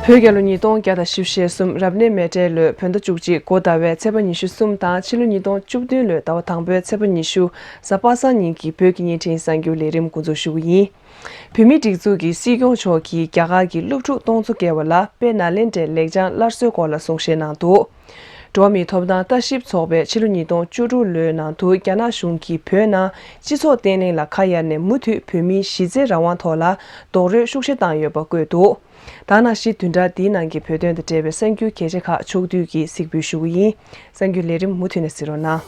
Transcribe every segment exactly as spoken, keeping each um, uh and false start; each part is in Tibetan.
བོད་རྒྱལ་ལོ་ཉིས་སྟོང་བརྒྱ་དང་བཞི་བཅུ་ཞེ་གསུམ་རབ་གནས་མེ་སྤྲེལ་ལོའི་བོད་ཟླ་བཅུ་གཅིག་འགོ་ཟླ་བའི་ཚེས་པ་ཉི་ཤུ་གསུམ་དང་ཕྱི་ལོ་ཉིས་སྟོང་བཅུ་བདུན་ལོའི་ཟླ་བ་དང་པོའི་ཚེས་པ་ཉི་ཤུ་གཟའ་པ་སངས་ཉིན་གྱི་བོད་ཀྱི་བརྙན་འཕྲིན་གསར་འགྱུར་ལས་རིམ་འགོ་འཛུགས་ཞུ་གི་ཡིན། བོད་མིའི་སྒྲིག་འཛུགས་ཀྱི་སྲིད་སྐྱོང་མཆོག་གིས་རྒྱ་གར་གྱི་སློབ་ཕྲུག་སྟོང་ཚོ་བརྒལ་བ་ལ་དཔལ་ནཱ་ལེནྡྲའི་ལེགས་བྱང་སླར་གསོའི་སྐོར་ལ་གསུང་བཤད་གནང་འདུག། འགྲོ་བ་མིའི་ཐོབ་ཐང་ལྟ་ཞིབ་ཚོགས་པས་ཕྱི་ལོ་ཉིས་སྟོང་བཅུ་དྲུག་ལོའི་ནང་དུ་རྒྱ་ནག་གཞུང་གིས་བོད་ནང་སྤྱི་ཚོགས་བརྟན་ལྷིང་ལ་ཁ་གཡར་ནས་མུ་མཐུད་བོད་མིའི་གཞི་རྩའི་རང་དབང་ཐོག་ལ་རྡོག་རོལ་ཤུགས་ཆེ་བཏང་ཡོད་པ་བཀོད་འདུག། ད་ནང་བཞིན་བདུན་ཕྲག་འདིའི་ནང་གི་བོད་དོན་དང་འབྲེལ་བའི་གསར་འགྱུར་གལ་ཆེ་ཁག་ཕྱོགས་བསྡུས་ཀྱིས་གཟིགས་འབུལ་ཞུ་གི་ཡིན། གསར་འགྱུར་ལས་རིམ་མུ་མཐུད་ནས་གཟིགས་རོགས་གནང་།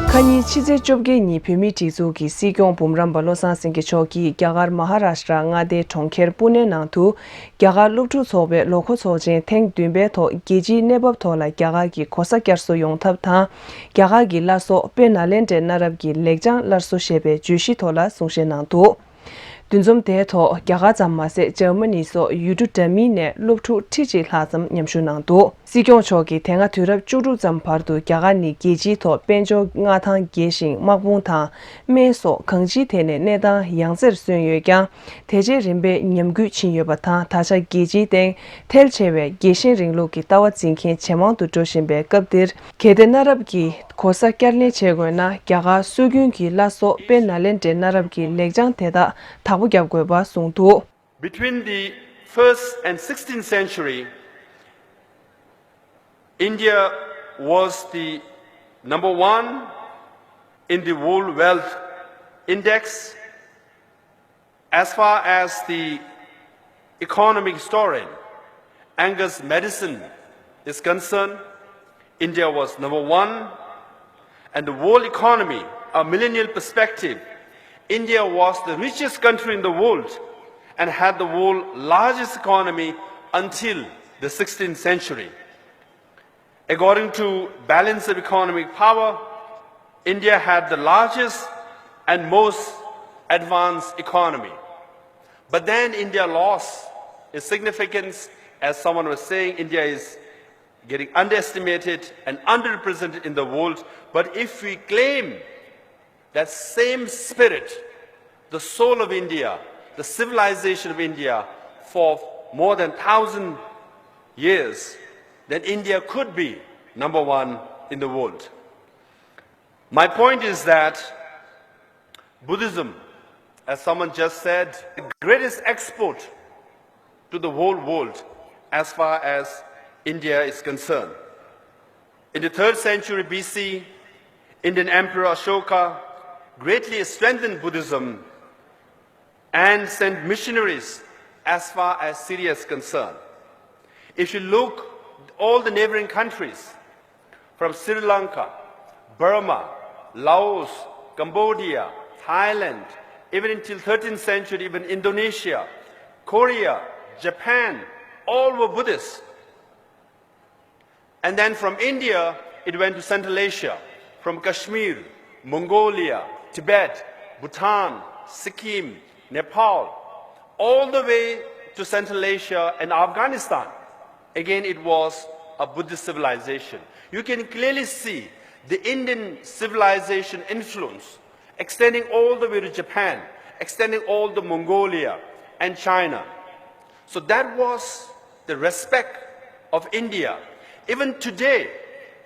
ཁ་ཉིན་ཕྱི་ཚེས་བཅོ་བརྒྱད་ཉིན་བོད་མིའི་སྒྲིག་འཛུགས་ཀྱི་སྲིད་སྐྱོང་འབུམ་རམས་པ་བློ་བཟང་སེང་གེ་མཆོག་གིས་རྒྱ་གར་མ་ཧཱ་རཱ་ཤྲ་མངའ་སྡེའི་གྲོང་ཁྱེར་པུ་ནེ་ནང་དུ་རྒྱ་གར་སློབ་ཕྲུག་ཚོགས་པའི་ལོ་འཁོར་ཚོགས་ཆེན་ཐེངས་བདུན་པའི་ཐོག་རྒྱལ་སྤྱིའི་གནས་བབ་ཐོག་ལ་རྒྱ་གར་གྱི་གོ་ས་བསྐྱར་གསོ་ཡོང་ཐབས་དང་། རྒྱ་གར་གྱི་བླ་སྲོག་དཔལ་ནཱ་ལེནྡྲའི་གནའ་རབས་ཀྱི་ལེགས་བྱང་སླར་གསོ་ཞེས་པའི་བརྗོད་གཞི་ཐོག་ལ་གསུང་བཤད་གནང་འདུག། འདུ་འཛོམས་དེའི་ཐོག་རྒྱ་གར་ཙམ་མ་ཟད་འཇར་མ་ནི་སོགས་ཡུལ་གྲུ་འདྲ་མིན་ནས་སློབ་ཕྲུག་ཁྲི་གཅིག་ལྷག་ཙམ་མཉམ་ཞུགས་གནང་འདུག། སྲིད་སྐྱོང་མཆོག་གིས་དེ་སྔ་དུས་རབས་བཅུ་དྲུག་ཙམ་བར་དུ་རྒྱ་གར་ནི་རྒྱལ་སྤྱིའི་ཐོག་དཔལ་འབྱོར་མངའ་ཐང་རྒྱས་ཤིང་དམག་དཔུང་དང་སྨན་སོགས་གང་ཅིའི་ཐད་ནས་གནས་སྟངས་ཡང་རྩེར་སོན་ཡོད་ཀྱང་། དེ་རྗེས་རིམ་པས་ཉམས་རྒུད་ཕྱིན་ཡོད་པ་དང་། ད་ཆ་རྒྱལ་སྤྱིའི་སྟེང་ཐལ་ཆེ་བའི་རྒྱལ་ཞེན་རིང་ལུགས་ཀྱི་ལྟ་བ་འཛིན་མཁན་ཇེ་མང་དུ་འགྲོ་བཞིན་པའི་སྐབས་འདིར། གལ་ཏེ་གནའ་རབས་ཀྱི་གོ་ས་བསྐྱར་ལེན་བྱེད་དགོས་ན། རྒྱ་གར་སྲོལ་རྒྱུན་གྱི་བླ་སྲོག་དཔལ་ནཱ་ལེནྡྲའི་གནའ་རབས་ཀྱི་ལེགས་བྱང་དེ་དག་དག་པོ་བརྒྱབ་དགོས་པ་གསུངས་འདུག། Between the first and sixteenth century, India was the number one in the World Wealth Index. As far as the economic historian Angus Maddison is concerned, India was number one, and the world economy, a millennial perspective, India was the richest country in the world and had the world's largest economy until the sixteenth century. According to balance of economic power, India had the largest and most advanced economy. But then India lost its significance. As someone was saying, India is getting underestimated and underrepresented in the world. But if we claim that same spirit, the soul of India, the civilization of India for more than thousand years, then India could be number one in the world. My point is that Buddhism, as someone just said, the greatest export to the whole world as far as India is concerned. In the third century B C, Indian Emperor Ashoka greatly strengthened Buddhism and sent missionaries as far as Syria is concerned. If you look, all the neighboring countries, from Sri Lanka, Burma, Laos, Cambodia, Thailand, even until thirteenth century, even Indonesia, Korea, Japan, all were Buddhists. And then from India, it went to Central Asia, from Kashmir, Mongolia, Tibet, Bhutan, Sikkim, Nepal, all the way to Central Asia and Afghanistan. Again, it was a Buddhist civilization. You can clearly see the Indian civilization influence extending all the way to Japan, extending all the Mongolia and China. So that was the respect of India. Even today,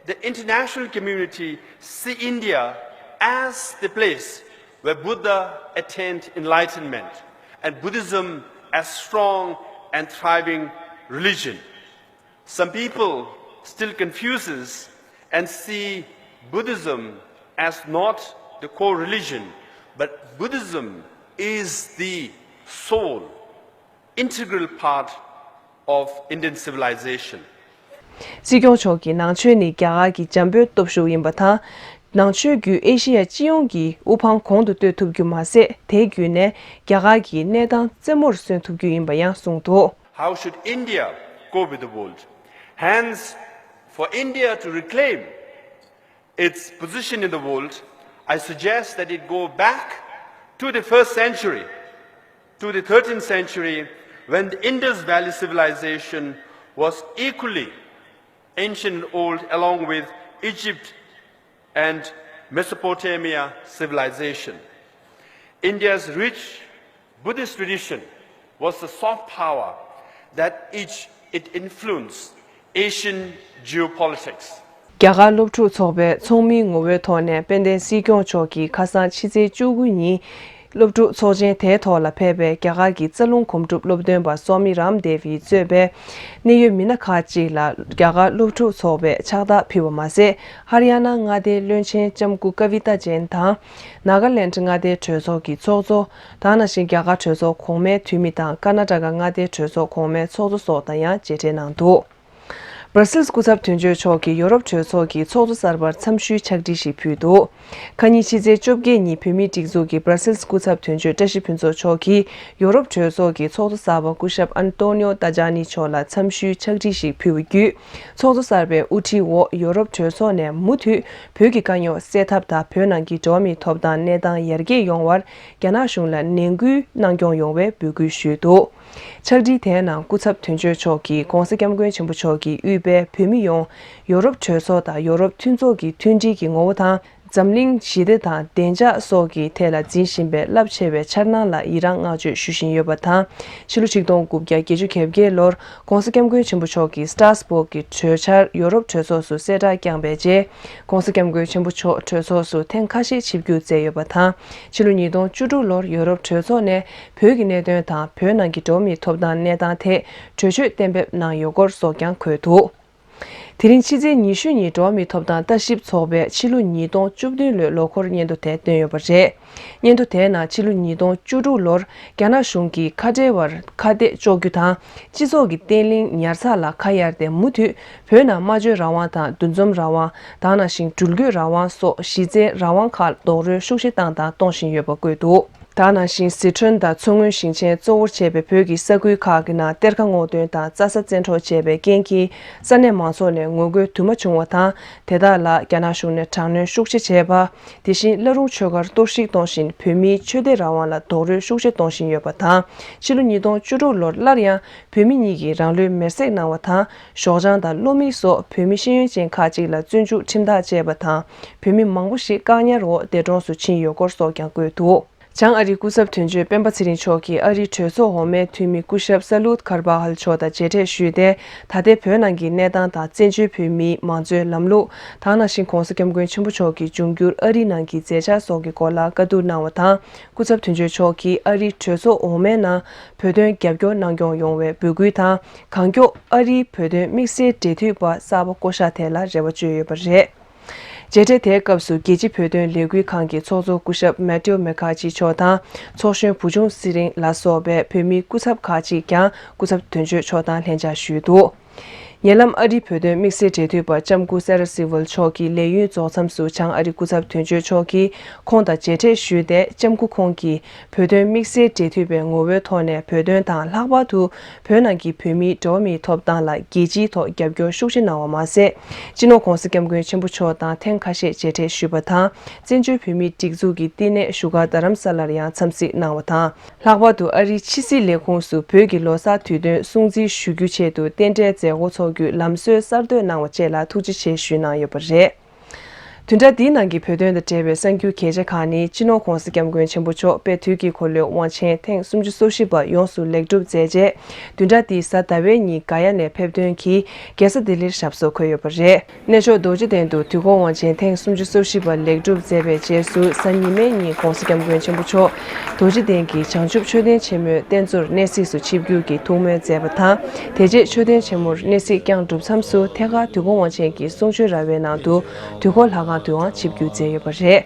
the international community see India as the place where Buddha attained enlightenment and Buddhism as strong and thriving religion. Some people still confuses and see Buddhism as not the core religion, but Buddhism is the sole, integral part of Indian civilization. སྲིད་སྐྱོང་མཆོག་གིས་ནང་ཆོས་ནི་རྒྱ་གར་གྱི་འཇམ་པོའི་སྟོབས་ཤུགས་ཡིན་པ་དང་། ནང་ཆོས་བརྒྱུད་ཨེ་ཤེ་ཡ་སྤྱི་ཡོངས་ཀྱི་དབུ་འཕང་གོང་དུ་བསྟོད་ཐུབ་རྒྱུ་མ་ཟད། དེ་བརྒྱུད་ནས་རྒྱ་གར་གྱི་གནས་སྟངས་རྩེ་མོར་སོན་ཐུབ་རྒྱུ་ཡིན་པ་ཡང་གསུངས་འདུག། How should India go with the world? Hence, for India to reclaim its position in the world, I suggest that it go back to the first century, to the thirteenth century, when the Indus Valley civilization was equally ancient and old along with Egypt and Mesopotamia civilization. India's rich Buddhist tradition was the soft power that it, it influenced Asian geopolitics. རྒྱ་གར་སློབ་ཕྲུག་ཚོགས་པས་ཚོགས་མིའི་ངོ་བོའི་ཐོག་ནས་དཔལ་ལྡན་སྲིད་སྐྱོང་མཆོག་གིས་ཁ་སང་ཕྱི་ཚེས་བཅུ་དགུ་ཉིན་སློབ་ཕྲུག་ཚོགས་ཆེན་དེའི་ཐོག་ལ་ཕེབས་པའི་རྒྱ་གར་གྱི་རྩ་རླུང་སྒོམ་སྒྲུབ་སློབ་སྟོན་པ་སོ་མི་རམ་དེ་བིས་གཙོས་པའི་གནད་ཡོད་མི་སྣ་ཁག་ཅིག་ལ་རྒྱ་གར་སློབ་ཕྲུག་ཚོགས་པས་ཕྱག་རྟགས་ཕུལ་བ་མ་ཟད། ཧ་རི་ཡ་ན་མངའ་སྡེའི་བློན་ཆེན་ལྕམ་སྐུ་ཀ་བི་ཏཱ་ཇེན་དང་། ནཱ་ག་ལེནྜ་མངའ་སྡེའི་གྲོས་ཚོགས་ཀྱི་ཚོགས་གཙོ། དེ་ནང་བཞིན་རྒྱ་གར་གྲོས་ཚོགས་གོང་མའི་འཐུས་མི་དང་ཀར་ནཱ་ཊ་ཀ་མངའ་སྡེའི་གྲོས་ཚོགས་གོང་མའི་ཚོགས་གཙོ་སོགས་དང་ཡང་མཇལ་འཕྲད་གནང་འདུག། སྦྲ་སིལ་སྐུ་ཚབ་དོན་གཅོད་མཆོག་གིས་ཡོ་རོབ་གྲོས་ཚོགས་ཀྱི་ཚོགས་གཙོ་གསར་པར་འཚམས་ཞུའི་ཕྱག་བྲིས་ཤིག་ཕུལ་འདུག། ཁ་ཉིན་ཕྱི་ཚེས་བཅོ་བརྒྱད་ཉིན་བོད་མིའི་སྒྲིག་འཛུགས་ཀྱི་སྦྲ་སིལ་སྐུ་ཚབ་དོན་གཅོད་བཀྲ་ཤིས་ཕུན་ཚོགས་མཆོག་གིས་ཡོ་རོབ་གྲོས་ཚོགས་ཀྱི་ཚོགས་གཙོ་གསར་པ་སྐུ་ཞབས་ཨན་ཏོ་ནིའོ་ཏཱ་ཇཱ་ནི་མཆོག་ལ་འཚམས་ཞུའི་ཕྱག་བྲིས་ཤིག་ཕུལ་བ་བརྒྱུད། ཚོགས་གཙོ་གསར་པའི་དབུ་ཁྲིད་འོག་ཡོ་རོབ་གྲོས་ཚོགས་ནས་མུ་མཐུད་བོད་ཀྱི་དཀའ་རྙོག་སེལ་ཐབས་དང་བོད་ནང་གི་འགྲོ་བ་མིའི་ཐོབ་ཐང་གནས་སྟངས་ཡར་རྒྱས་ཡོང་བར་རྒྱ་ནག་གཞུང་ལ་ནན་སྐུལ་གནང་སྐྱོང་ཡོང་བའི་འབོད་སྐུལ་ཞུས་འདུག། ཕྱག་བྲིས་དེའི་ནང་སྐུ་ཚབ་དོན་གཅོད་མཆོག་གིས་༧གོང་ས་༧སྐྱབས་མགོན་ཆེན་པོ་མཆོག་གིས་དབུས་པའི་བོད་མི་ཡོངས་ཡོ་རོབ་གྲོས་ཚོགས་དང་ཡོ་རོབ་མཐུན་ཚོགས་ཀྱི་མཐུན་སྒྲིལ་གྱི་ངོ་བོ་དང་། འཛམ་གླིང་ཞི་བདེ་དང་བདེ་འཇགས་སོགས་ཀྱི་ཐད་ལ་འཛིན་བཞིན་པའི་རླབས་ཆེ་བའི་འཆར་སྣང་ལ་ཡི་རངས་བསྔགས་བརྗོད་ཞུ་བཞིན་ཡོད་པ་དང་། ཕྱི་ལོ་ཆིག་སྟོང་དགུ་བརྒྱ་བརྒྱད་ཅུ་གྱ་བརྒྱད་ལོར་༧གོང་ས་༧སྐྱབས་མགོན་ཆེན་པོ་མཆོག་གིས་སྟྲ་སྦུག་གི་གྲོས་འཆར་ཡོ་རོབ་གྲོས་ཚོགས་སུ་གསལ་བསྒྲགས་བསྐྱངས་པའི་རྗེས། ༧གོང་ས་༧སྐྱབས་མགོན་ཆེན་པོ་མཆོག་གྲོས་ཚོགས་སུ་ཐེངས་ཁ་ཤས་ཆིབས་བསྒྱུར་མཛད་ཡོད་པ་དང་། ཕྱི་ལོ་ཉིས་སྟོང་བཅུ་དྲུག་ལོར་ཡོ་རོབ་གྲོས་ཚོགས་ནས་བོད་ཀྱི་གནད་དོན་དང་བོད་ནང་གི་འགྲོ་བ་མིའི་ཐོབ་ཐང་གནས་སྟངས་ཐད་གྲོས་ཆོད་གཏན་འབེབས་གནང་ཡོད་སྐོར་སོགས་ཀྱང་འཁོད་འདུག། དེ་རིང་ཕྱི་ཚེས་ཉི་ཤུ་ཉིན་འགྲོ་བ་མིའི་ཐོབ་ཐང་ལྟ་ཞིབ་ཚོགས་པས་ཕྱི་ལོ་ཉིས་སྟོང་བཅུ་བདུན་ལོའི་ལོ་འཁོར་སྙན་ཐོ་དེ་བཏོན་ཡོད་པ་རེད། སྙན་ཐོ་དེའི་ནང་ཕྱི་ལོ་ཉིས་སྟོང་བཅུ་དྲུག་ལོར་རྒྱ་ནག་གཞུང་གིས་ཁ་བྲལ་བར་ཁ་གཏད་གཅོག་རྒྱུ་དང་། སྤྱི་ཚོགས་ཀྱི་བརྟན་ལྷིང་ཉར་ཚགས་ལ་ཁ་གཡར་ཏེ་མུ་མཐུད་བོད་ནང་སྨྲ་བརྗོད་རང་དབང་དང་འདུ་འཛོམས་རང་དབང་། དེ་ནང་བཞིན་འགྲུལ་སྐྱོད་རང་དབང་སོགས་གཞི་རྩའི་རང་དབང་ཁག་རྡོག་རོལ་ཤུགས་ཆེ་བཏང་དང་གཏོང་བཞིན་ཡོད་པ་བཀོད་འདུག། དེ་ནང་བཞིན་ཟི་ཁྲོན་དང་མཚོ་སྔོན་ཞིང་ཆེན་གཙོ་བོར་བྱས་པའི་བོད་ཀྱི་ས་ཁུལ་ཁག་གི་ནང་གཏེར་ཁ་སྔོག་འདོན་དང་རྩྭ་ས་བཙན་འཕྲོག་བྱས་པའི་རྐྱེན་གྱིས་ས་གནས་མང་ཚོགས་ནས་ངོ་རྒོལ་དུ་མ་བྱུང་བ་དང་། དེ་དག་ལ་རྒྱ་ནག་གཞུང་ནས་དྲག་གནོན་ཤུགས་ཆེ་བྱས་པ། དེ་བཞིན་བླ་རུང་ཆོས་སྒར་གཏོར་བཤིག་གཏོང་བཞིན་བོད་མིའི་ཆོས་དད་རང་དབང་ལ་རྡོག་རོལ་ཤུགས་ཆེ་གཏོང་བཞིན་ཡོད་པ་དང་། ཕྱི་ལོ་ཉིས་སྟོང་བཅུ་དྲུག་ལོར་སླར་ཡང་བོད་མི་གཉིས་ཀྱིས་རང་ལུས་མེར་སྲེག་གནང་བ་དང་། ཞོགས་ལྗང་དང་གློ་མིག་སོགས་བོད་མི་ཤེས་ཡོན་ཅན་ཁག་ཅིག་ལ་བཙོན་འཇུག་ཁྲིམས་ཐག་བཅད་པ་དང་། བོད་མི་མང་པོ་ཞིག་བཀག་ཉར་འོག་འདས་གྲོངས་སུ་ཕྱིན་ཡོད་སྐོར་སོགས་ཀྱང་བཀོད་འདུག། བྱང་ཨ་རིའི་སྐུ་ཚབ་དོན་གཅོད་སྤེན་པ་ཚེ་རིང་མཆོག་གིས་ཨ་རིའི་གྲོས་ཚོགས་འོག་མའི་འཐུས་མི་སྐུ་ཞབས་ས་ལུད་ཁར་བྷ་ཧལ་མཆོག་དང་མཇལ་འཕྲད་ཞུས་ཏེ། ད་ལྟའི་བོད་ནང་གི་གནས་སྟངས་དང་། བཙན་བྱོལ་བོད་མིའི་མང་གཙོའི་ལམ་ལུགས། དེ་ནང་བཞིན་༧གོང་ས་༧སྐྱབས་མགོན་ཆེན་པོ་མཆོག་གི་འབྱུང་འགྱུར་ཨ་རི་ནང་གི་མཛད་འཆར་སོགས་ཀྱི་སྐོར་ལ་བཀའ་བསྡུར་གནང་བ་དང་། སྐུ་ཚབ་དོན་གཅོད་མཆོག་གིས་ཨ་རིའི་གྲོས་ཚོགས་འོག་མའི་ནང་བོད་དོན་རྒྱབ་སྐྱོར་གནང་སྐྱོང་ཡོང་བའི་འབོད་སྐུལ་དང་། གང་མགྱོགས་ཨ་རིའི་བོད་དོན་དམིགས་བསལ་འབྲེལ་མཐུད་པ་གསར་པ་བསྐོ་གཞག་ཐད་ལ་རེ་བ་བཅོལ་ཡོད་པ་རེད། མཇལ་འཕྲད་དེའི་སྐབས་སུ་རྒྱལ་སྤྱིའི་བོད་དོན་ལས་འགུལ་ཁང་གི་ཚོགས་གཙོ་སྐུ་ཞབས་མེ་ཏེའུ་མེ་ཁ་ཆི་མཆོག་དང་། ཚོགས་གཞོན་བུ་ཆུང་ཚེ་རིང་ལ་སོགས་པའི་བོད་མིའི་སྐུ་ཚབ་ཁག་ཅིག་ཀྱང་སྐུ་ཚབ་དོན་གཅོད་མཆོག་དང་ལྷན་བཅར་ཞུས་འདུག། ཉེ་ལམ་ཨ་རིའི་བོད་དོན་དམིགས་བསལ་འབྲེལ་མཐུད་པ་ལྕམ་སྐུ་སེ་ར་སི་ཝལ་མཆོག་གིས་ལས་ཡུན་རྫོགས་མཚམས་སུ། བྱང་ཨ་རིའི་སྐུ་ཚབ་དོན་གཅོད་མཆོག་གིས་ཁོང་དང་མཇལ་འཕྲད་ཞུས་ཏེ། ལྕམ་སྐུ་ཁོང་གིས་བོད་དོན་དམིགས་བསལ་འབྲེལ་མཐུད་པའི་ངོ་བོའི་ཐོག་ནས་བོད་དོན་དང་། ལྷག་པར་དུ་བོད་ནང་གི་བོད་མིའི་འགྲོ་བ་མིའི་ཐོབ་ཐང་ལ་རྒྱལ་སྤྱིའི་ཐོག་རྒྱབ་སྐྱོར་ཤུགས་ཆེ་གནང་བ་མ་ཟད། སྤྱི་ནོར་༧གོང་ས་༧སྐྱབས་མགོན་ཆེན་པོ་མཆོག་དང་ཐེངས་ཁ་ཤས་མཇལ་འཕྲད་ཞུས་པ་དང་། བཙན་བྱོལ་བོད་མིའི་སྒྲིག་འཛུགས་ཀྱི་བསྟི་གནས་བཞུགས་སྒར་རྡ་རམ་ས་ལར་ཡང་འཚམས་གཟིགས་གནང་བ་དང་། ལྷག་པར་དུ་ཨ་རིའི་ཕྱི་སྲིད་ལས་ཁུངས་སུ་བོད་ཀྱི་ལོ་གསར་དུས་སྟོན་སྲུང་བརྩི་ཞུ་རྒྱུའི་ཆེད་དུ་རྟེན་འབྲེལ་མཛད་སྒོ་འཚོགས་རྒྱུའི་ལམ་སྲོལ་གསར་གཏོད་གནང་བ་བཅས་ལ་ཐུགས་རྗེ་ཆེ་ཞུས་གནང་ཡོད་པ་རེད། བདུན་ཕྲག་འདིའི་ནང་གི་བོད་དོན་དང་འབྲེལ་བའི་གསར་འགྱུར་གལ་ཆེ་ཁག་ནི། སྤྱི་ནོར་༧གོང་ས་༧སྐྱབས་མགོན་ཆེན་པོ་མཆོག་དཔལ་དུས་ཀྱི་འཁོར་ལོའི་དབང་ཆེན་ཐེངས་སུམ་ཅུ་སོ་བཞི་པ་ཡོངས་སུ་ལེགས་གྲུབ་མཛད་རྗེས། བདུན་ཕྲག་འདིའི་གཟའ་ཟླ་བའི་ཉིན་ག་ཡ་ནས་ཕེབས་ཐོན་གྱིས་རྒྱལ་ས་ལྡི་ལིར་ཞབས་སོར་འཁོད་ཡོད་པ་རེད། གནས་མཆོག་རྡོ་རྗེ་གདན་དུ་དུས་འཁོར་དབང་ཆེན་ཐེངས་སུམ་ཅུ་སོ་བཞི་པ་ལེགས་གྲུབ་མཛད་པའི་རྗེས་སུ། གཟའ་ཉི་མའི་ཉིན་༧གོང་ས་༧སྐྱབས་མགོན་ཆེན་པོ་མཆོག་རྡོ་རྗེ་གདན་གྱི་བྱང་ཆུབ་མཆོད་རྟེན་ཆེན་མོའི་རྟེན་གཙོར་གནས་གཟིགས་སུ་ཆིབས་བསྒྱུར་གྱིས་ཐུགས་སྨོན་མཛད་པ་དང་། དེ་རྗེས་མཆོད་རྟེན་ཆེན་མོར་གནས་གཟིགས་བསྐྱངས་གྲུབ་མཚམས་སུ། ཐད་ཀར་དུས་འཁོར་དབང་ཆེན་གྱི་གསུང་ཆོས་ར་བའི་ནང་དུ་དུས་འཁོར་ལྷ་ཁང་དུའང་ཆིབས་བསྒྱུར་མཛད་ཡོད་པ་རེད།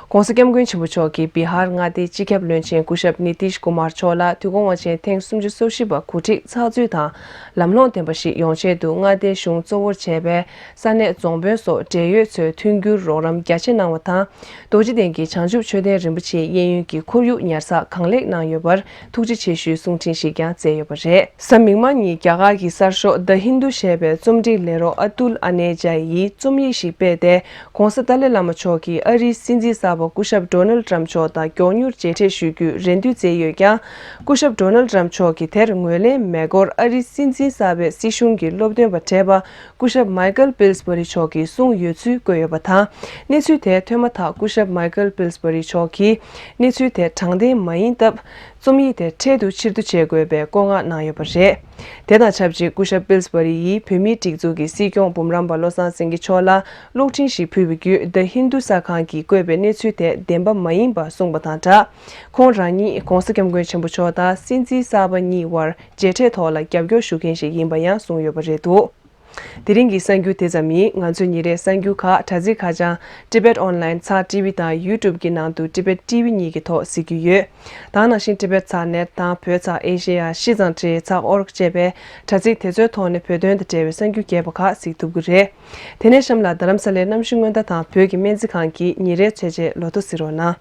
༧གོང་ས་༧སྐྱབས་མགོན་ཆེན་པོ་མཆོག་གིས་བི་ཧར་མངའ་སྡེའི་སྤྱི་ཁྱབ་བློན་ཆེན་སྐུ་ཞབས་ནི་ཏིཤ་ཀུ་མར་མཆོག་ལ་དུས་འཁོར་དབང་ཆེན་ཐེངས་སུམ་ཅུ་སོ་བཞི་པ་གོ་སྒྲིག་ཚགས་ཚུད་དང་ལམ་ལྷོང་ལྡན་པ་ཞིག་ཡོང་ཆེད་དུ། མངའ་སྡེའི་གཞུང་གཙོ་བོར་བྱས་པའི་ས་གནས་རྫོང་དཔོན་སོགས་འབྲེལ་ཡོད་ཚོས་མཐུན་འགྱུར་རོགས་རམ་རྒྱ་ཆེ་གནང་བ་དང་། རྡོ་རྗེ་གདན་གྱི་བྱང་ཆུབ་མཆོད་རྟེན་རིན་པོ་ཆེའི་གཡས་གཡོན་གྱི་ཁོར་ཡུག་ཉར་ཚགས་གང་ལེགས་གནང་ཡོད་པར་ཐུགས་རྗེ་ཆེ་ཞུའི་གསུང་འཕྲིན་ཞིག་ཀྱང་བསྩལ་ཡོད་པ་རེད། གཟའ་མིག་དམར་ཉིན་རྒྱ་གར་གྱི་གསར་ཤོག་The Hindu ཞེས་པའི་རྩོམ་སྒྲིག་ལས་རོགས་ཨ་ཏུལ་ཨ་ནེ་ཇཱ་ཡིས་རྩོམ་ཡིག་ཞིག་སྤེལ་ཏེ། ༧གོང་ས་ཏཱ་ལའི་བླ་མ་མཆོག་གིས་ཨ་རིའི་སྲིད་འཛིན་གསར་ པ་སྐུ་ཞབས་ཌོ་ནལ་ཊམ་མཆོག་དང་མགྱོགས་མྱུར་མཇལ་འཕྲད་ཞུ་རྒྱུའི་རེ་འདུན་བསྩལ་ཡོད་ཀྱང་། སྐུ་ཞབས་ཌོ་ནལ་ཊམ་མཆོག་གིས་དེར་ངོས་ལེན་མེད་སྐོར་ཨ་རིའི་སྲིད་འཛིན་གསར་པའི་སྲིད་གཞུང་གི་སློབ་སྟོན་པ་གྲས་པ་སྐུ་ཞབས་མའི་ཀལ་པིལ་སི་བྷ་རི་མཆོག་གིས་གསུངས་ཡོད་ཚུལ་བཀོད་ཡོད་པ་དང་། གནས་ཚུལ་དེ་ཐོན་མ་ཐག་སྐུ་ཞབས་མའི་ཀལ་པིལ་སི་བྷ་རི་མཆོག་གིས་གནས་ཚུལ་དེ་དྲང་བདེན་མ་ཡིན་སྟབས། རྩོམ་ཡིག་དེ་འཕྲལ་དུ་ཕྱིར་བསྡུ་བྱེད་དགོས་པའི་བཀོད་མངགས་གནང་ཡོད་པ་རེད། དེ་དང་ཆབས་ཅིག་སྐུ་ཞབས་པིལ་སི་བྷ་རི་ཡིས་བོད་མིའི་སྒྲིག་འཛུགས་ཀྱི་སྲིད་སྐྱོང་འབུམ་རམས་པ་བློ་བཟང་སེང་གེ་མཆོག་ལ་གློག་འཕྲིན་ཞིག་ཕུལ་བའི་བརྒྱུད། The Hindu གསར་ཁང་གིས་བཀོད་པའི་གནས་ཚུལ་དེ་བདེན་པ་མ་ཡིན་པ་གསུངས་པ་དང་སྦྲགས། ཁོང་རང་ཉིད་༧གོང་ས་༧སྐྱབས་མགོན་ཆེན་པོ་མཆོག་དང་སྲིད་འཛིན་གསར་པ་གཉིས་དབར་མཇལ་འཕྲད་ཐོག་ལ་རྒྱབ་སྐྱོར་ཞུ་མཁན་ཞིག་ཡིན་པ་ཡང་གསུངས་ཡོད་པ་རེད་འདུག་དེ་རིང་གི་གསར་འགྱུར་དེ་ཙམ་ཡིན། ང་ཚོའི་ཉིན་རེའི་གསར་འགྱུར་ཁག་དྲ་ཚིགས་ཁ་བྱང་Tibet Online ཚགས་ཊི་ཝི་དང་YouTube གི་ནང་དུ་Tibet T V གཉིས་ཀྱི་ཐོག་གཟིགས་རྒྱུ་ཡོད། ད་ནང་བཞིན་Tibet ཚགས་ནེཊ་དང་བོད་ཚགས་ཨེ་ཤེ་ཡ་ཤི་ཙང་ཊི་ཚགས་ཨོ་རོག་ཅེས་པའི་དྲ་ཚིགས་དེ་ཚོའི་ཐོག་ནས་བོད་དོན་དང་འབྲེལ་བའི་གསར་འགྱུར་རྒྱས་པ་ཁག་གཟིགས་ཐུབ་ཀྱི་རེད། དེ་ནས་གཤམ་ལ་རྡ་རམ་ས་ལའི་གནམ་གཤིས་སྔོན་བརྡ་དང་བོད་ཀྱི་སྨན་རྩིས་ཁང་གི་ཉིན་རེའི་ཚོད་ཆེན་ལོ་ཐོ་གཟིགས་རོགས་གནང་།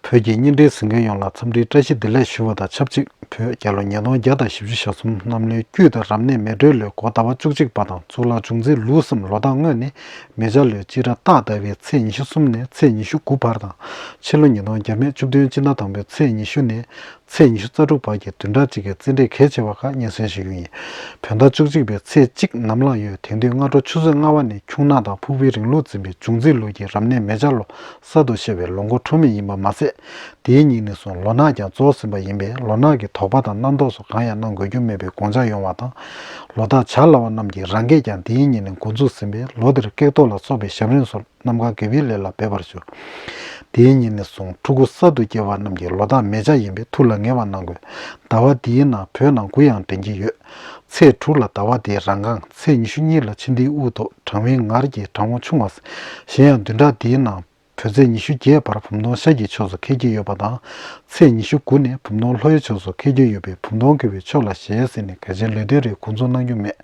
བོད་ཀྱི་བརྙན་འཕྲིན་གཟིགས་མཁན་ཡོངས་ལ་འཚམས་འདྲིའི་བཀྲ་ཤིས་བདེ་ལེགས་ཞུ་བ་དང་ཆབས་ཅིག་བོད་རྒྱལ་ལོ་ཉིས་སྟོང་བརྒྱ་དང་བཞི་བཅུ་ཞེ་གསུམ་གནམ་ལོའི་དཀྱུས་དང་རབ་གནས་མེ་སྤྲེལ་ལོའི་འགོ་ཟླ་བ་བཅུ་གཅིག་པ་དང་གཙུག་ལག་འབྱུང་རྩིས་ལུགས་སམ་ལོ་རྟགས་དངོས་ནི་མེ་བྱ་ལོའི་དཔྱིད་ར་སྟག་ཟླ་བའི་ཚེས་ཉི་ཤུ་གསུམ་ནས་ཚེས་ཉི་ཤུ་དགུ་བར་དང་། ཕྱི་ལོ་ཉིས་སྟོང་བརྒྱ་མེད་བཅུ་བདུན་སྤྱི་ཟླ་དང་པོའི་ཚེས་ཉི་ཤུ་ནས་ཚེས་ཉི་ཤུ་རྩ་དྲུག་བར་གྱི་བདུན་ཕྲག་གཅིག་གི་རྩིས་འབྲས་གལ་ཆེ་བ་ཁག་སྙན་སེང་ཞུ་རྒྱུ་ཡིན། བོད་ཟླ་བཅུ་གཅིག་པའི་ཚེས་གཅིག་ནམ་ལངས་ཡོད། དེང་དུས་སྔ་དྲོ་ཆུ་ཚོད་ལྔ་པ་ནས་ཁྱུང་ནག་དང་ཕུག་པའི་རིང་ལུགས་འཛིན་པའི་འབྱུང་རྩིས་ལུགས་ཀྱི་རབ་གནས་མེ་བྱ་ལོ་གསར་དུ་བཤད་པའི་ལོ་འགོ་འཁྲུག་མི་ཡིན་པ་མ་ཟད། དེའི་ཉིན་ནས་བཟུང་ལོ་ནག་ཀྱང་རྫོགས་ཟིན་པ་ཡིན་པས་ལོ་ནག་གི་དོགས་པ་དང་རྣམ་རྟོག་སོགས་གང་ཡང་གནང་དགོས་རྒྱུ་མེད་པའི་དགོངས་འཆར་ཡོང་བ་དང་། ལོ་རྟགས་བྱ་སླ་བ་རྣམས་ཀྱིས་རང་སྐད་ཀྱང་དེའི་ཉིན་ནས་འགོ་འཛུགས་ཟིན་པས་ལོ་འདིར་སྐེག་ཐོག་ལ་སོགས་པའི་ཞབས་རིམ་སོགས་རྣམ་དཀར་དགེ་བའི་ལས་ལ་འབད་པར་ཞུ། དེའི་ཉིན་ནས་བཟུང་ཕྲུ་གུ་གསར་དུ་སྐྱེས་པ་རྣམས་ཀྱི་ལོ་རྟགས་མེ་བྱ་ཡིན་པས་ཐུགས་ལ་ངེས་པ་གནང་དགོས། ཟླ་བ་འདིའི་ནང་བོད་ནང་དགུ་ཡང་འདྲེན་གྱི་ཡོད། ཚེས་དྲུག་ལ་ཟླ་བ་འདིའི་རང་རྐང་། ཚེས་ཉི་ཤུ་གཉིས་ལ་ཕྱི་ཟླའི་དབུ་ཐོག་གྲང་བའི་ངར་གྱིས་གྲང་བ་ཆུང་བ། གཞན་ཡང་བདུན་ཕྲག་འདིའི་ནང་བོད་ཚེས་ཉི་ཤུ་བརྒྱད་བར་བུམ་སྟོང་ཤར་གྱི་ཕྱོགས་སུ་འཁེལ་གྱི་ཡོད་པ་དང་། ཚེས་ཉི་ཤུ་དགུ་ནས་བུམ་སྟོང་ལྷོའི་ཕྱོགས་སུ་འཁེལ་གྱི་ཡོད་པས་བུམ་སྟོང་འཁེལ་བའི་ཕྱོགས་ལ་ཞལ་གཟིགས་ནས་གལ་ཆེན་ལས་དོན་རིགས་འགོ་འཛུགས་གནང་རྒྱུ་མེད།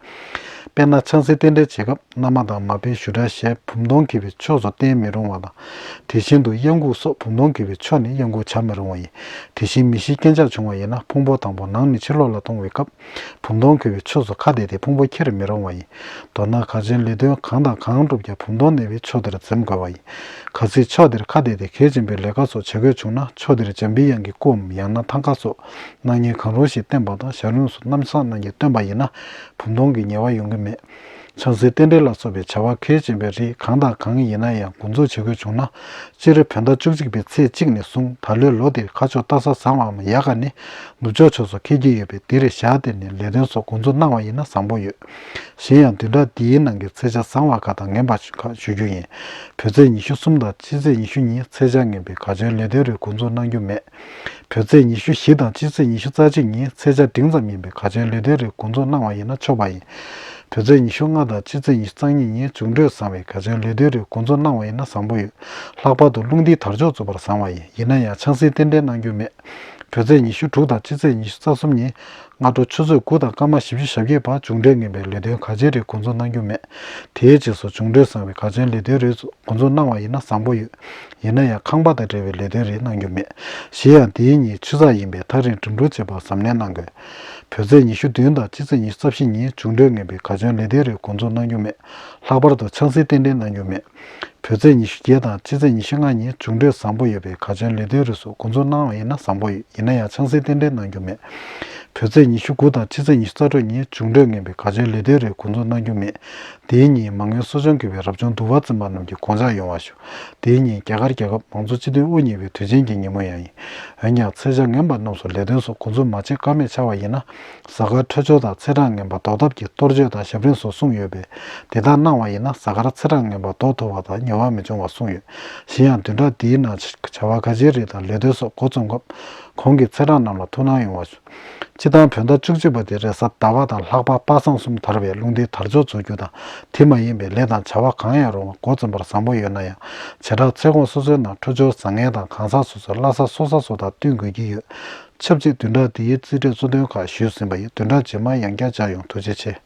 དཔེར་ན་ཆང་སའི་རྟེན་འབྲེལ་བྱེད་སྐབས་མནའ་མ་དང་མ་དཔེའི་བཞུ་སྒྲ་ཞེས་བུམ་སྟོང་འཁེལ་བའི་ཕྱོགས་སུ་བསྟན་མི་རུང་བ་དང་། དེ་བཞིན་དུ་གཡང་འགུག་སོགས་བུམ་སྟོང་འཁེལ་བའི་ཕྱོགས་ནས་གཡང་འགུག་བྱ་མི་རུང་བ་ཡིན། དེ་བཞིན་མི་ཤི་རྐྱེན་ཆག་བྱུང་བ་ཡིན་ན་ཕུང་པོ་དང་པོ་ནང་ནས་ཕྱི་ལོགས་ལ་གཏོང་བའི་སྐབས་བུམ་སྟོང་འཁེལ་བའི་ཕྱོགས་སུ་ཁ་གཏད་དེ་ཕུང་པོ་འཁྱེར་མི་རུང་བ་ཡིན། མདོར་ན་གལ་ཆེན་ལས་དོན་གང་དང་གང་བསྒྲུབ་ཀྱང་བུམ་སྟོང་གནས་པའི་ཕྱོགས་དེར་འཛེམ་དགོས་པ་ཡིན། གལ་སྲིད་ཕྱོགས་དེར་ཁ་གཏད་དེ་གལ་ཆེན་པོའི་ལས་ཀ་སོགས་བྱེད་དགོས་བྱུང་ན་ཕྱོགས་དེར་འཇམ་པའི་དབྱངས་ཀྱི་སྐུའམ་ཡང་ན་ཐང་ཀ་སོགས་སྣང་བརྙན་གང་རུང་ཞིག་བསྟན་པ་དང་ཞབས་རིམ་སོགས་རྣམ་གསར་རྣམས་ཀྱིས་སྟོན་པ་ཡིན་ན་བུམ་སྟོང་གི་ཉེས་པ་ཡོང་གི་མེད། ཆང་སའི་རྟེན་འབྲེལ་ལ་སོགས་པའི་བྱ་བ་གལ་ཆེན་པོའི་རིགས་གང་དང་གང་ཡིན་ན་ཡང་འགོ་འཛུགས་བྱེད་དགོས་བྱུང་ན། སྤྱིར་བོད་ཟླ་བཅུ་གཅིག་པའི་ཚེས་གཅིག་ནས་བཟུང་ད་ལོའི་ལོ་འདིར་ཁ་ཕྱོགས་སྟག་གཟར་བཟང་བའམ་ཡལ་ག་ནས་ནུབ་ཕྱོགས་ཕྱོགས་སུ་འཁེལ་གྱི་ཡོད་པས་འདིར་ཞག་དེ་ནས་ལས་དོན་སོགས་འགོ་འཛུགས་གནང་བ་ཡིན་ན་བཟང་པོ་ཡོད། གཞན་ཡང་བདུན་ཕྲག་འདིའི་ནང་གི་ཚེས་ཆ་བཟང་བ་ཁག་དང་ངན་པ་ཁག་ཞུ་རྒྱུ་ཡིན། བོད་ཚེས་ཉི་ཤུ་གསུམ་དང་སྤྱི་ཚེས་ཉི་ཤུ་གཉིས་ཚེས་ཆ་ངན་པས་གལ་ཆེན་ལས་དོན་རིགས་འགོ་འཛུགས་གནང་རྒྱུ་མེད། བོད་ཚེས་ཉི་ཤུ་བཞི་དང་སྤྱི་ཚེས་ཉི་ཤུ་རྩ་གཅིག་ཉིན་ཚེས་ཆ་འབྲིང་ཙམ་ཡིན་པས་གལ་ཆེན་ལས་དོན་རིགས་འགོ་འཛུགས་གནང་བ་ཡིན་ན་ཆོག་པ་ཡིན། བོད་ཚེས་ཉི་ཤུ་ལྔ་དང་སྤྱི་ཚེས་ཉི་ཤུ་རྩ་གཉིས་ཉིན་འབྱུང་འཕྲོད་བཟང་བས་གལ་ཆེན་ལས་དོན་རིགས་འགོ་འཛུགས་གནང་བ་ཡིན་ན་བཟང་པོ་ཡོད། ལྷག་པར་དུ་རླུང་རྟའི་དར་ལྕོག་རྩུབ་པར་བཟང་བ་ཡིན། ཡིན་ན་ཡང་ཆང་སའི་རྟེན་འབྲེལ་གནང་རྒྱུ་མེད། བོད་ཚེས་ཉི་ཤུ་དྲུག་དང་སྤྱི་ཚེས་ཉི་ཤུ་རྩ་གསུམ་ཉིན་སྔ་དྲོ་ཆུ་ཚོད་དགུ་དང་སྐར་མ་བཞི་བཅུ་ཞེ་བརྒྱད་བར་འབྱུང་འཕྲོད་ངན་པའི་ལས་དོན་གལ་ཆེན་རིགས་འགོ་འཛུགས་གནང་རྒྱུ་མེད། དེའི་རྗེས་སུ་འབྱུང་འཕྲོད་བཟང་བའི་གལ་ཆེན་ལས་དོན་རིགས་སོགས་འགོ་འཛུགས་གནང་བ་ཡིན་ན་བཟང་པོ་ཡོད། ཡིན་ན་ཡང་ཁང་པ་དང་འབྲེལ་བའི་ལས་དོན་རིགས་གནང་རྒྱུ་མེད། གཞན་ཡང་དེའི་ཉིན་ཆུ་ཚགས་ཡིན་པས་ཐག་རིང་འགྲིམ་འགྲུལ་བྱེད་པར་གཟབ་ནན་གནང་དགོས། བོད་ཚེས་ཉི་ཤུ་བདུན་དང་སྤྱི་ཚེས་ཉི་ཤུ་རྩ་བཞི་ཉིན་འབྱུང་འཕྲོད་ངན་པའི་གལ་ཆེན་ལས་དོན་རིགས་འགོ་འཛུགས་གནང་རྒྱུ་མེད། ལྷག་པར་དུ་ཆང་སའི་རྟེན་འབྲེལ་གནང་རྒྱུ་མེད། བོད་ཚེས་ཉི་ཤུ་བརྒྱད་དང་སྤྱི་ཚེས་ཉི་ཤུ་ལྔ་ཉིན་འབྱུང་འཕྲོད་བཟང་པོ་ཡོད་པས་གལ་ཆེན་ལས་དོན་རིགས་སོགས་འགོ་འཛུགས་གནང་བ་ཡིན་ན་བཟང་པོ་ཡོད། ཡིན་ན་ཡང་ཆང་སའི་རྟེན་འབྲེལ་གནང་རྒྱུ་མེད། བོད་ཚེས་ཉི་ཤུ་དགུ་དང་སྤྱི་ཚེས་ཉི་ཤུ་རྩ་དྲུག་ཉིན་འབྱུང་འཕྲོད་ངན་པའི་གལ་ཆེན་ལས་དོན་རིགས་འགོ་འཛུགས་གནང་རྒྱུ་མེད། དེའི་ཉིན་མ་དངུལ་གསོ་སྦྱོང་མཁས་པའི་རབ་བྱུང་འདུལ་བ་འཛིན་པ་རྣམས་ཀྱིས་དགོངས་འཆར་ཡོང་བ་ཞུ། དེའི་ཉིན་རྒྱ་གར་རྒྱལ་ཁབ་མང་གཙོ་སྤྱི་འཐུས་དབུ་བརྙེས་པའི་དུས་ཆེན་གྱི་ཉིན་མོ་ཡང་ཡིན། འོན་ཀྱང་ཚེས་ཆ་ངན་པ་རྣམས་སུ་ལས་དོན་སོགས་འགོ་འཛུགས་མ་བྱེད་ཀ་མེད་ཆགས་པ་ཡིན་ན། གཟའ་སྐར་འཕྲོད་སྦྱོར་དང་ཚེས་གྲངས་ངན་པ་ཟློག་ཐབས་ཀྱི་གཏོར་བཅོས་དང་ཞབས་རིམ་སོགས་གསུངས་ཡོད་པས། དེ་དག་གནང་བ་ཡིན་ན་གཟའ་སྐར་ཚེས་གྲངས་ངན་པ་ཟློག་ཐུབ་པ་དང་ཉེས་པ་མི་འབྱུང་བ་གསུངས་ཡོད། གཞན་ཡང་བདུན་ཕྲག་འདིའི་ནང་བྱ་བ་གལ་ཆེའི་རིགས་དང་ལས་དོན་སོགས་འགོ་རྩོམ་སྐབས་གོང་གི་ཚེས་གྲངས་རྣམས་ལ་ཐུགས་སྣང་ཡོང་བ་ཞུ། སྤྱིར་བཏང་བོད་ཟླ་བཅུ་གཅིག་པ་དེ་རེས་གཟའ་ཟླ་བ་དང་ལྷག་པ་པ་སངས་གསུམ་དར་བས་རླུང་རྟའི་དར་ལྕོག་རྫོགས་རྒྱུ་དང་དེ་མ་ཡིན་པའི་ལས་དང་བྱ་བ་གང་ཡང་རུང་བ་འགོ་རྩོམ་པར་བཟང་པོ་ཡོད་ན་ཡང་བྱེ་བྲག་ཚེས་གོང་སོ་སོའི་ནང་འཕྲོད་སྦྱོར་བཟང་ངན་དང་གང་ཟག་སོ་སོའི་བླ་གཟའ་སྲོག་གཟའ་སོགས་དང་བསྟུན་དགོས་ཀྱི་ཡོད། ཆབས་ཅིག་བདུན་ཕྲག་འདིའི་རྩིས་འབྲས་གཙོ་དོན་ཁག་ཞུས་ཟིན་པ་ཡིན། བདུན་ཕྲག་རྗེས་མ་ཡང་བསྐྱར་མཇལ་ཡོང་། ཐུགས་རྗེ་ཆེ།